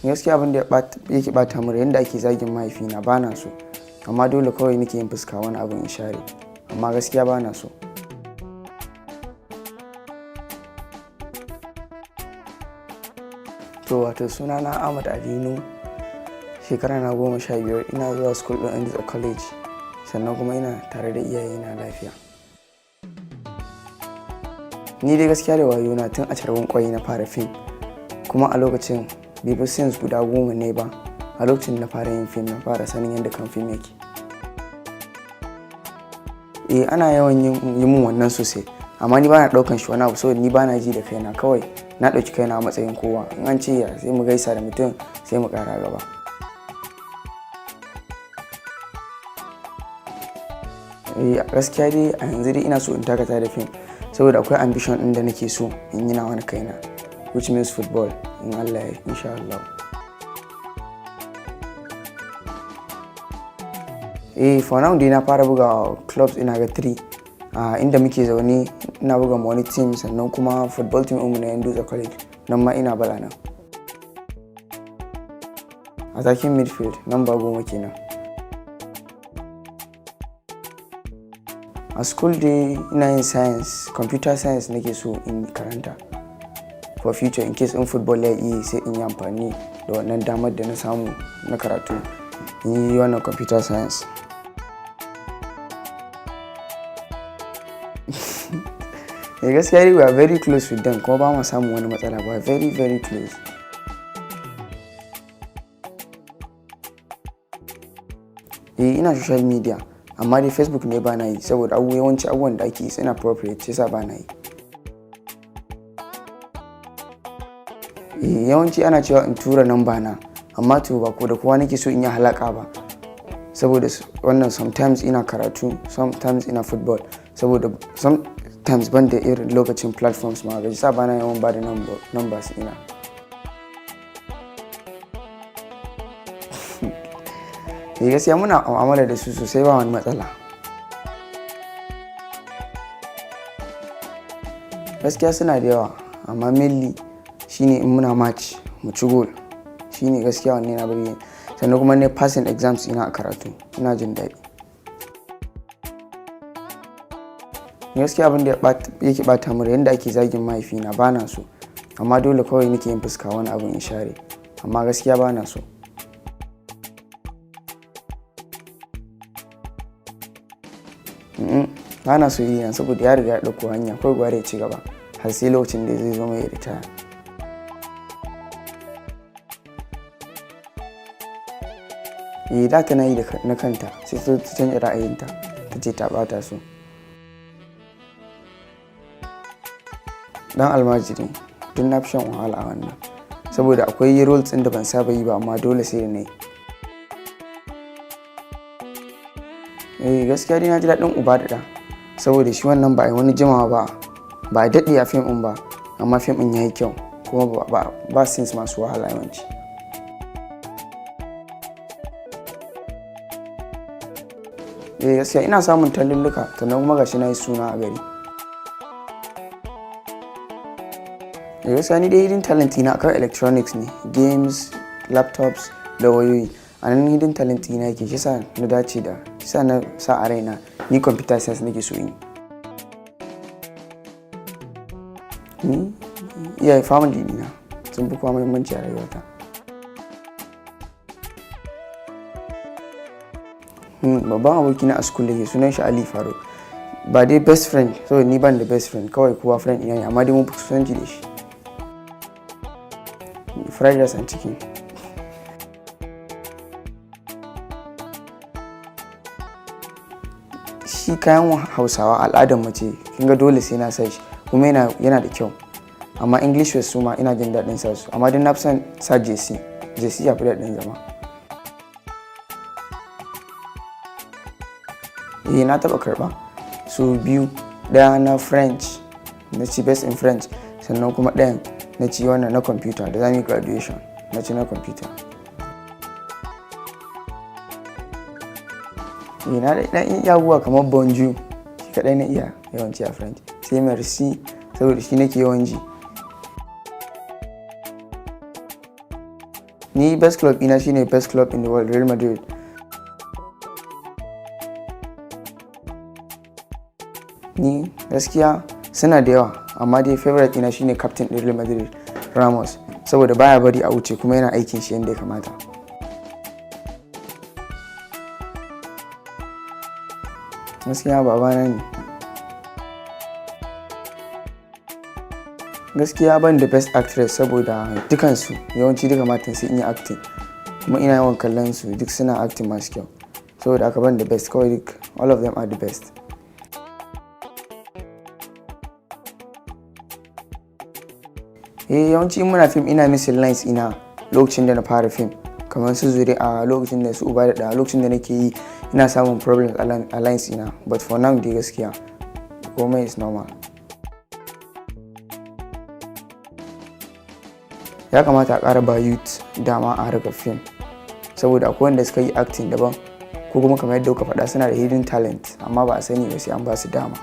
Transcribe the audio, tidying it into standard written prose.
Gaskiya abin da yake bata mu, yanda ake zagin mahaifina, ba na so, amma dole kawai nake yin fuska wani abin in share, amma gaskiya ba na so. To, wato sunana Ahmad Alinu, shekara na 15, ina zuwa school ɗin Andrews College, sannan kuma ina tare da iyayena lafiya. Ni dai gaskiya da wayo na tun a carbin kwai na fara fim, kuma a lokacin bai fi scenes guda 10 ne ba. A lokacin na fara yin fim, na fara sanin yadda kan fim yake. Eh, ana yawan yi mun wannan sosai, amma ni bana daukan shi wani abu, saboda ni bana ji da kaina. Kawai na dauki kaina a matsayin kowa. In an ce ya sai mu gaisa da mutum, sai mu kara gaba. Eh, gaskiya dai a yanzu dai ina so in takata da fim, saboda akwai ambition din da nake so in yi na wani kaina, which means football, in Allah ya, insha Allah. Eh, for now dai na fara buga clubs, ina ga 3 a inda muke zaune. Ina buga ma wani team, sannan kuma football team mu na yan Dutse College, nan ma ina bala nan. Attacking midfield, number 10 kenan. A school dai ina yin science, computer science nake so in karanta for future, in case in football ya yi, sai in yi amfani da wannan damar da na samu na karatu in yi wannan computer science. Eh, gaskiya we are very close with them, kuma ba mu samun wani matsala ba, very very close. Eh, ina social media, amma dai Facebook ne ba na yi, saboda yawanci abubuwan da ake yi suna appropriate, sai sa ba na yi. Eh, yawanci ana cewa in tura namba na, amma to ba ko da kowa nake so in yi halaka ba, saboda wannan sometimes ina karatu, sometimes ina football, saboda sometimes ban da irin lokacin platforms ma gaji sa bana yawan ba da numbers ina. Eh, gaskiya muna mu'amala da su sosai, ba wani matsala. Gaskiya suna da yawa, amma mainly shine in muna match mu ci goal, shine gaskiya wanne na burge. Sannan kuma ne passing exams ina a karatu, ina jin daɗi. Gaskiya abin da yake bata mu, yanda ake zagin mahaifina, ba na so, amma dole kawai nake yin fuska wani abin in share, amma gaskiya ba na so. Ba na so yi, saboda ya riga ya ɗauko hanya, kawai gwara ya ci gaba har sai lokacin da zai zo mai ritaya. Eh, da tana yi na kanta, sai ta canza ra'ayinta, ta ce ta bata so. Dan almajiri tun na fi shan wahala a wannan, saboda akwai roles ɗin da ban saba yi ba, amma dole sai da na yi. Eh, gaskiya dai na ji daɗin Uba da Ɗa, saboda shi wannan ba a yi wani jimawa ba, ba a daɗe a fim ɗin ba, amma fim ɗin ya yi kyau, kuma ba scenes masu wahala yawanci. Eh, gaskiya ina samun tallulluka, sannan kuma gashi na yi suna a gari. Eh, gaskiya ni dai hidden talent ina akan electronics ne, games, laptops da wayoyi. A nan hidden talent ina yake, shi sa na dace da shi sa na sa a raina ni computer science nake so in yi. Ni iyaye, family dina sun fi kowa muhimmanci a rayuwata. Babban abokina a school yake, sunan shi Ali Faruk. Ba dai best friend, saboda ni ban da best friend, kawai kowa friend ina ne, amma dai mun fi kusanci da shi. Fried rice and chicken. Shi kayan Hausawa al'adar mace, kin ga dole sai na sa shi, kuma yana da kyau. Amma English wear su ma ina jin daɗin sa su, amma dai na fi son sa JC. JC ya fi daɗin zama. Eh, na taɓa karɓa su biyu, ɗaya na French, na ci best in French, sannan kuma ɗayan na ci wannan na computer da zamu yi graduation, na ci na computer. Eh, na ɗan iya abubuwa kamar bonjour, shi kaɗai na iya yawanci a French, sai merci, saboda shi nake yawan ji. Ni best club ina shine best club in the world, Real Madrid. Ni gaskiya suna da yawa, amma dai favorite ina shine captain ɗin Real Madrid, Ramos, saboda baya bari a wuce kuma yana aikin shi yadda ya kamata. Gaskiya babana ne. Gaskiya ban da best actress, saboda dukansu yawanci duka matan sun iya acting, kuma ina yawan kallon su, duk suna acting masu kyau. Saboda aka ban da best, kawai duk all of them are the best. Eh, yawanci in muna fim ina missing lines ina lokacin da na fara fim, kamar su zuri a lokacin da su uba da lokacin da nake yi, ina samun problems a lines ina, but for now dai gaskiya komai is normal. Ya kamata a ƙara ba youth dama a harkar fim, saboda akwai wanda suka yi acting daban, ko kuma kamar yadda kuka faɗa, suna da hidden talent amma ba a sani ba, sai an ba su dama.